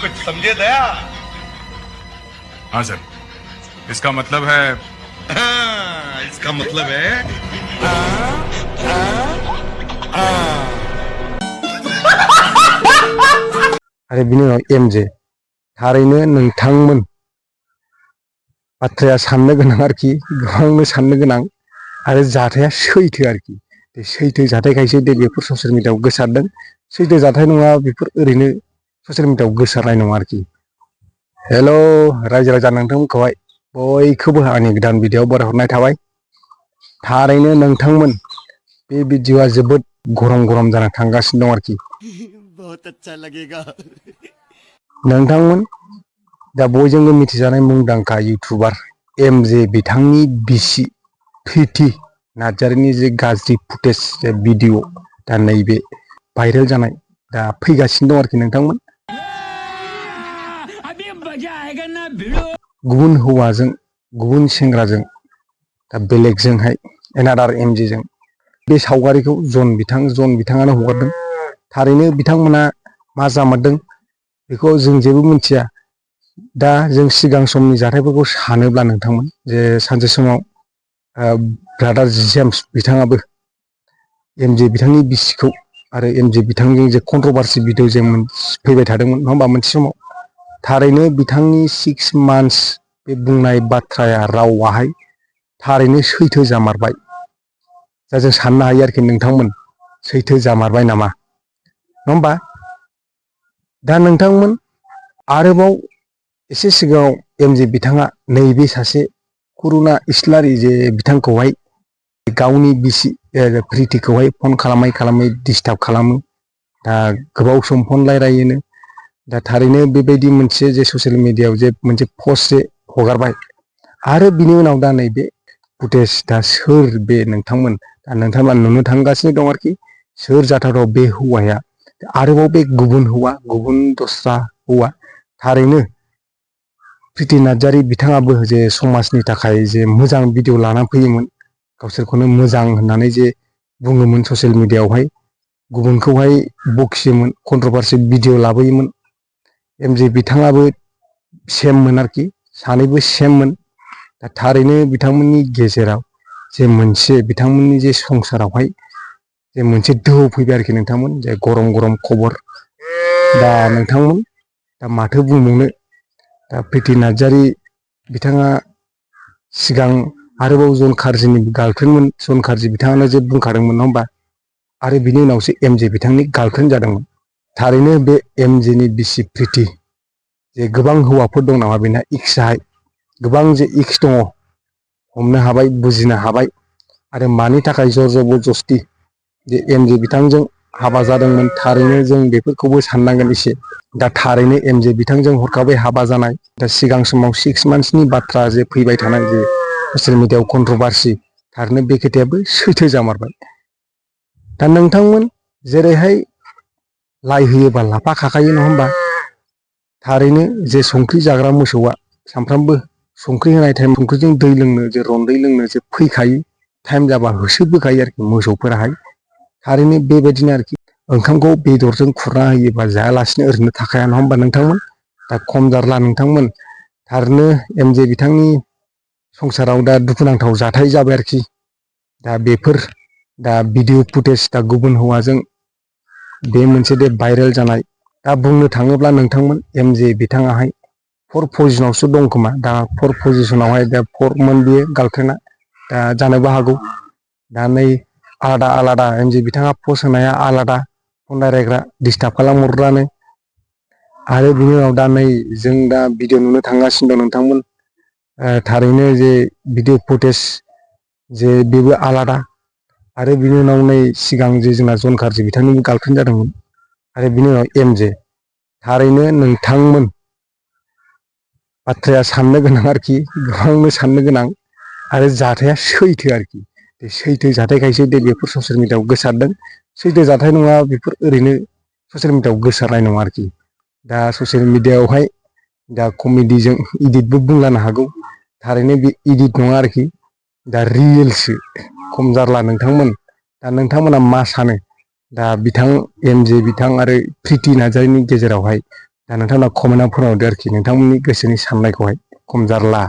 कुछ समझे दया? हाँ सर, इसका मतलब है इसका मतलब है आरो बिनि उनाव एमजे थारैनो नोंथांमोन बाथ्राया साननो गोनां आरोखि गोबांनो साननो गोनां आरो जाथाया सैथो आरोखि बे सैथो जाथायखायसो दे बेफोर ससियेल मिडियायाव गोसारदों सैथो जाथाय नङा बेफोर ओरैनो ससियेल मिडियायाव गोसारनाय नङा आरोखि हेल' रायजो राजा नोंथांमोनखौहाय बयखौबो आंनि गोदान भिडिअआव बरायहरनाय थाबाय थारैनो नोंथांमोन बे भिडिअआ जोबोद गरम गरम जाना थांगासिनो दं आरोखि बहुत अच्छा लगेगा नोंथांमोन दा बयजोंबो मिथिजानाय मुंदांखा इउटुबार एमजे बिथांनि बिसि प्रिति नार्जारिनि जे गाज्रि फुटेज जे भिडिअ दा नैबे भाइरेल जानाय दा फैगासिनो दं आरोखि नोंथांमोन गुबुन हौवाजों गुबुन सेंग्राजों दा बेलेगजोंहाय एनादार एमजेजों बे सावगारिखौ जन बिथाङानो हगारदों थारैनो बिथांमोना मा जामारदों बेखौ जों जेबो मिथिया दा जों सिगां समनि जाथायफोरखौ सानोब्ला नोंथांमोन जे सानसे समाव ब्रादार जेम्स बिथाङाबो एमजे बिथांनि बिसिखौ आरो एमजे बिथांजों जे कन्ट्रभार्सि भिडिअ जे फैबाय थादोंमोन नङा होमबा मोनसे समाव थारैनो बिथांनि 6 मान्थस बे बुंनाय बाथ्राया रावाहाय थारैनो सैथो जामारबाय दा जों साननो हायो आरोखि नोंथांमोन सैथो जामारबाय नामा नङा होमबा दा नोंथांमोन आरोबाव एसे सिगाङाव एमजे बिथाङा नैबे सासे करुणा इस्लारि जे बिथांखौहाय गावनि बिसि प्रितिखौहाय फन खालामै डिस्टार्ब खालामो दा गोबाव सम फन रायलायोनो दा थारैनो बेबायदि मोनसे जे ससियेल मिडियायाव जे मोनसे पस्ट जे हगारबाय आरो बिनि उनाव दा नैबे फुटेज दा सोर बे नोंथांमोन दा नोंथांमोना नुनो थांगासिनो दं आरोखि सोर जाथावथाव बे हौवाया आरोबाव बे गुबुन हौवा गुबुन दस्रा हौवा थारैनो प्रिति नार्जारि बिथाङाबो जे समाजनि थाखाय जे मोजां भिडिअ लानानै फैयोमोन गावसोरखौनो मोजां होननानै जे बुङोमोन ससियेल मिडियायावहाय गुबुनखौहाय बखियोमोन कन्ट्रभार्सि भिडिअ लाबोयोमोन एमजे बिथाङाबो सेममोन आरोखि सानैबो सेममोन दा थारैनो बिथांमोननि गेजेराव जे मोनसे बिथांमोननि जे संसारावहाय जे मोनसे दोहौ फैबाय आरोखि नोंथांमोन जे गरम गरम खबर दा नोंथांमोन दा माथो बुंबावनो दा प्रिति नार्जारि बिथाङा सिगां आरोबाव जन कार्जिनि गार्लफ्रेन्डमोन जन कार्जि बिथाङानो जे बुंखादोंमोन नङा होमबा आरो बिनि उनावसो एमजे बिथांनि गार्लफ्रेन्ड जादोंमोन थारैनो बे एमजेनि बिसि प्रिति जे गोबां हौवाफोर दं नामा बेना इक्सआहाय गोबां जे इक्स दङ हमनो हाबाय बुजिनो हाबाय आरो मानि थाखाय जबरदस्ति जे एमजे बिथांजों हाबा जादोंमोन थारैनो जों बेफोरखौबो साननांगोन एसे दा थारैनो एमजे बिथांजों हरखाबै हाबा जानाय दा सिगां समाव 6 मान्थसनि बाथ्रा जे फैबाय थानाय जे ससियेल मिडियायाव कन्ट्रभार्सि थारैनो बे खोथायाबो सैथो जामारबाय दा नोंथांमोन जेरैहाय लाइ होयोबा लाफा खाखायो नङा होमबा थारैनो जे संख्रि जाग्रा मोसौआ सानफ्रामबो संख्रि होनाय टाइम संख्रिजों दै लोंनो जे रन्दै लोंनो जे फैखायो टाइम जाबा होसोबोखायो आरोखि मोसौफोराहाय थारैनो बेबायदिनो आरोखि ओंखामखौ बेदरजों खुरना होयोबा जायालासिनो ओरैनो थाखाया नङा होमबा नोंथांमोन दा खम जारला नोंथांमोन थारैनो एमजे बिथांनि संसाराव दा दुखुनांथाव जाथाय जाबाय आरोखि दा बेफोर दा भिडिअ फुटेज दा गुबुन हौवाजों बे मोनसे दे भाइरेल जानाय दा बुंनो थाङोब्ला नोंथांमोन एमजे बिथाङाहाय 4 पजिशनावसो दं खोमा दा 4 पजिशनावहाय दा 4मोन बियो गार्लफ्रेन्डआ दा जानोबो हागौ दा नै आलादा आलादा एमजे बिथाङा पस्ट होनाया आलादा फन रायलायग्रा डिस्टार्ब खालामहरग्रानो आरो बिनि उनाव दा नै जों दा भिडिअ नुनो थांगासिनो दं नोंथांमोन थारैनो जे भिडिअ फुटेज जे बेबो आलादा आरो बिनि उनाव नै सिगां जे जोंना जन कार्जि बिथांनि गार्लफ्रेन्ड जादोंमोन आरो बिनि उनाव एमजे थारैनो नोंथांमोन बाथ्राया साननो गोनां आरोखि गोबांनो साननो गोनां आरो जाथाया सैथो आरोखि बे सैथो जाथायखायसो दे बेफोर ससियेल मिडियायाव गोसारदों सैथो जाथाय नङा बेफोर ओरैनो ससियेल मिडियायाव गोसारनाय नङा आरोखि दा ससियेल मिडियायावहाय दा कमेडिजों इदिटबो बुंलानो हागौ थारैनो बे इदिट नङा आरोखि दा रियेलसो खम जारला नोंथांमोन दा नोंथांमोना मा सानो दा बिथां एमजे बिथां आरो प्रिति नार्जारिनि गेजेरावहाय दा नोंथांमोना कमेन्टआव फोरमायहरदो आरोखि नोंथांमोननि गोसोनि साननायखौहाय खम जारला